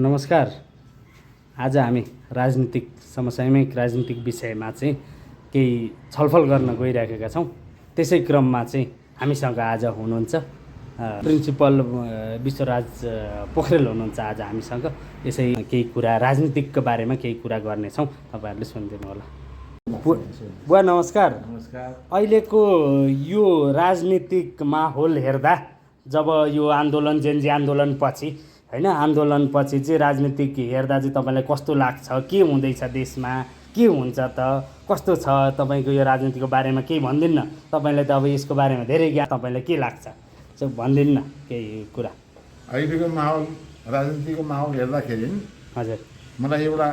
नमस्कार। आज हामी राजनीतिक समसामयिक राजनीतिक विषयमा चाहिँ केही छलफल गर्न गइराखेका छौँ। त्यसै क्रममा चाहिँ हामीसँग आज हुनुहुन्छ प्रिन्सिपल विश्वराज पोखरेल हुनुहुन्छ आज हामीसँग। यसै केही कुरा राजनीतिकको बारेमा केही कुरा गर्नेछौँ, तपाईँहरूले सुनिदिनु होला। बुवा नमस्कार। नमस्कार। अहिलेको यो राजनीतिक माहौल हेर्दा, जब यो आन्दोलन जेनजी आन्दोलनपछि हैन, आन्दोलनपछि चाहिँ राजनीतिक हेर्दा चाहिँ तपाईँलाई कस्तो लाग्छ? के हुँदैछ देशमा? के हुन्छ त? कस्तो छ तपाईँको यो राजनीतिको बारेमा केही भनिदिनु न। तपाईँलाई त अब यसको बारेमा धेरै ज्ञान, तपाईँलाई के लाग्छ चाहिँ भनिदिनु न केही कुरा। अहिलेको माहौल, राजनीतिको माहौल हेर्दाखेरि हजुर मलाई एउटा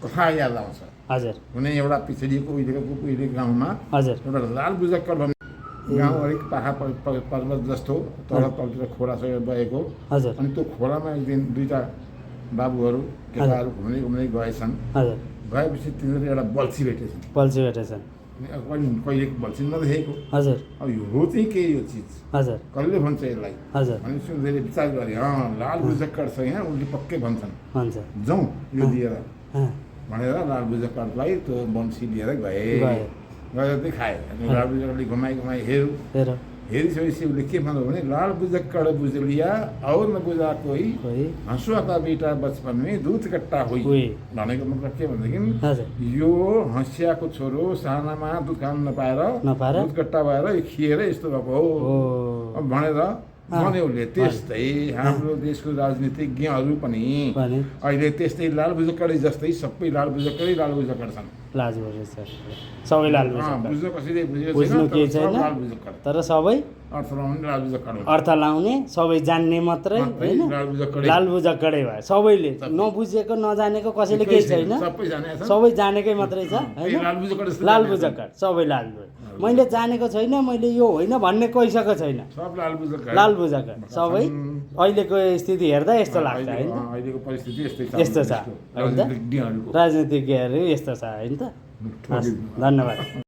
कथा याद आउँछ। हजुर कुनै एउटा पिछडिएको उहिलेको गाउँमा हजुर एउटा लाल बुजक्कर भन्ने गाउँ अलिक पाखा पर्वत जस्तो तलतिर खोलासँग बगेको। हजुर अनि त्यो खोलामा एक दिन दुईवटा बाबुहरू केटाहरू घुम्दै गएछन्। हजुर गएपछि तिनीहरू एउटा बल्छी भेटेछन्। बल्छी भेटेछन्। अनि कहिले बल्छी नदेखेको। हजुर अब यो चाहिँ के यो चिज हजुर कसले भन्छ यसलाई? हजुर अनि सुन्दै विचार गरे, लाल बुजक्कर छ यहाँ, उनले पक्कै भन्छन्, हुन्छ जाउँ यो लिएर अँ, भनेर लाल बुजक्करलाई त्यो बन्सी लिएर गए। गए। गएर चाहिँ खाए। अनि लाल बुजक्करले घुमाइ हेर हेरिसकेपछि उसले के भन्यो भने, लाल बुजक्कर बुझ लिया और न बुझा कोही, कोही हँसुआ का बेटा बचपन में दूध कट्टा हुई। भनेको मतलब के भनेदेखि, हजुर यो हँसियाको छोरो सानामा दुध खान नपाएर दुध कट्टा भएर खिएर यस्तो भएको हो भनेर भने उसले। त्यस्तै हाम्रो देशको राजनीतिज्ञहरू पनि अहिले त्यस्तै लाल बुजक्करै जस्तै सबै लाल बुजक्करै लाल बुजक्कर छन्। लाल बुजक्कर सबै लाल बुजक्कर बुझ्न कसैले बुझ्नु केही छैन, लाल बुजक्कर तर सबै अर्थ लाउने लाल बुजक्कर हो। अर्थ लाउने सबै जान्ने मात्रै होइन, लाल बुजक्करै लाल बुजक्करै भयो। सबैले नबुझेको नजानेको कसैले केही छैन, सबै जाने छ। सबै जानेकै मात्रै छ होइन। लाल बुजक्कर जस्तो लाल बुजक्कर सबै लाल बुजक्कर। मैले जानेको छैन, मैले यो होइन भन्ने कोहीसँग छैन। सब लाल बुजक्कर लाल बुजक्कर सबै। अहिलेको स्थिति हेर्दा यस्तो लाग्छ होइन, अहिलेको परिस्थिति यस्तो छ राजनीतिज्ञहरूको। राजनीतिज्ञहरू यस्तो छ होइन त। हस्, धन्यवाद।